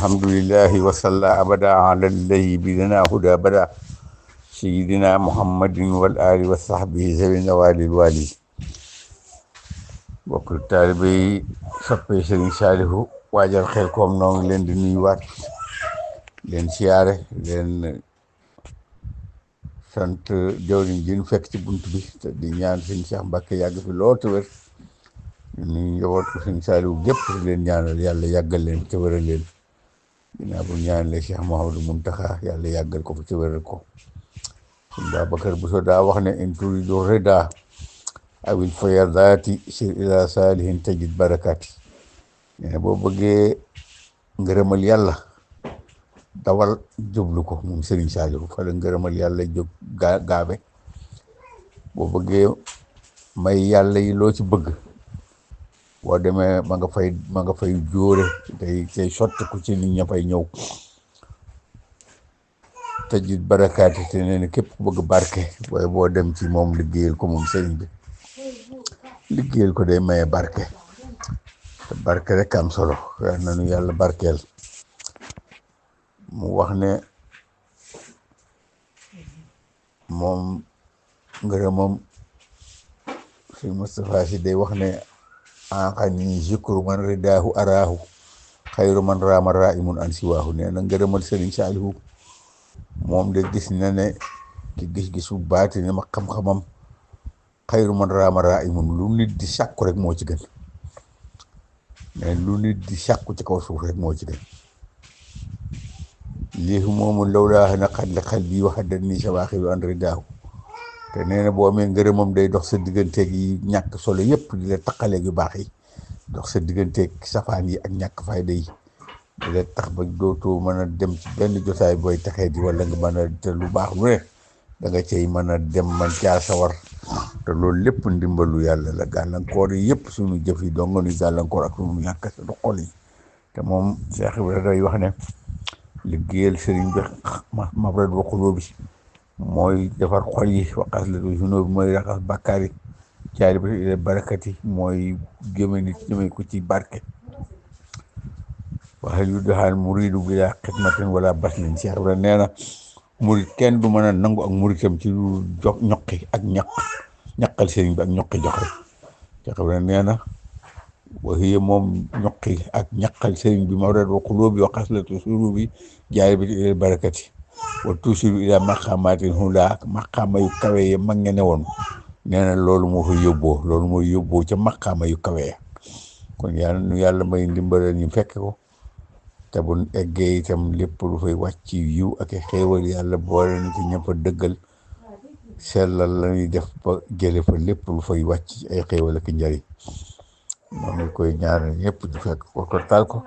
الحمد لله وصلى أبدا على الذي بدنا هدى بدا سيدنا محمد والآل وصحبه ذوي النوال الوالي bokk taalibe yi soppee Sëriñ Saalihu waajal Xelkom noo ngi leen di nuyuwaat leen siyaare leen sant jawriñ ji ñu fekk ci bunt bi te di ñaan Sëriñ Cheikh Mbacke yàgg fi lool te wér ñu njaboot ko Sëriñ Saalihu gépp di leen ñaanal yàlla yàggal leen te wéral leen ginnaaw bu ñaanalee Cheikh Mouhamadou Mountakha yàlla yàggal ko fi te wéral ko Sëriñ Babacar Bousso daa wax ne in turidu rida awil fayadaati sir ila saalihin tajid barakaati nee na boo bëggee ngërëmal yàlla dawal jublu ko moom Sëriñ Saalihu fa la ngërëmal yàlla jóg gaabe boo bëggee may yàlla yi loo ci bëgg boo demee ma nga fay jóore tey sotti ku ci nit ña fay ñëw tajid barakaati te nee na képp ku bëgg barke waaye boo dem ci moom liggéeyal ko moom sëriñ bi liggéeyal ko day maye barke te barke rek am solo yal na nu yàlla barkeel mu wax ne moom ngërëmam si Moustapha Sy day wax ne anqani zikru man ridaahu araahu xayru man raama raimun an siwaahu nee na ngërëmal Sëriñ Saalihu moom de gis na ne ki gis-gisu baati ne ma xam-xamam xayru man raama raimun lu nit di sàkku rek moo ci gën mais lu nit di sàkku ci kaw suuf rek moo ci gën lii moomu lawlaa naqad la xel bi waxadat ni sabaaxilu an ridaahu te nee na boo amee ngërëmam day dox sa digganteeg yi ñàkk solo yëpp di la taqaleeg yu baax yi dox sa digganteeg safaan yi ak ñàkk fayda yi di la tax ba dootoo mën a dem ci benn jotaay booy taxee di wala nga mën a te lu baax lu ne da nga cay mën a dem man caa sawar te loolu lépp ndimbalu yàlla la gàllankoor yi yëpp suñu jëf yi dong nga nuy gàllankoor ak suñu ñàkk sa xol yi te moom Cheikh Ibrahima day wax ne liggéeyal sëriñ bi mabrad wa xulóobi mooy defar xol yi waqas la junóo bi mooy raxas bàkkaar yi caari ba ila barakati mooy jëme ko ci barke waxal yu doxaan muridu bi laa xidmatin wala baslin Cheikh Ibrahima nee na murit kenn du mën a nangu ak muritam ci lu jox ñoqi ak ñaqal sëriñ bi ak ñoqi jox rek Cheikh Ibrahima nee na waxiye moom ñoqi ak ñaqal sëriñ bi mawrad wa xulóobi wa xaslatu suru bi jaari bi ila barakati wa tuusiru ila maqaamaatin hulaa maqaama yu kawe ya mag nga ne woon nee na loolu moo fa yóbboo loolu mooy yóbboo ca maqaama yu kawe ya kon yàlla may ndimbalal ñu fekk ko te bu eggee itam lépp lu fay wàcc yiw ak xéewal yàlla boole na ci ñëpp a dëggal sellal la ñuy def ba jële fa lépp lu fay wàcc ay xéewal ak njariñ moo ngi koy ñaanal ñëpp di fekk ko taal ko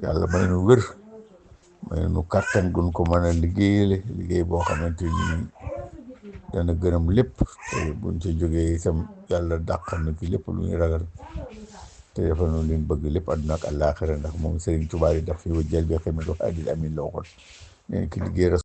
yàlla may nu wér may nu kàttan gun ko mën a liggéey boo xamante ni dana gërëm lépp te buñ ci jógee itam yàlla dàqal na ci lépp lu ñu ragal te defal nu leen bëgg lépp àdduna ak àllaaxira ndax moom Sëriñ Tuubaa yi daf fi wa jël bi xëy na adil amin la waxoon nee ki liggéey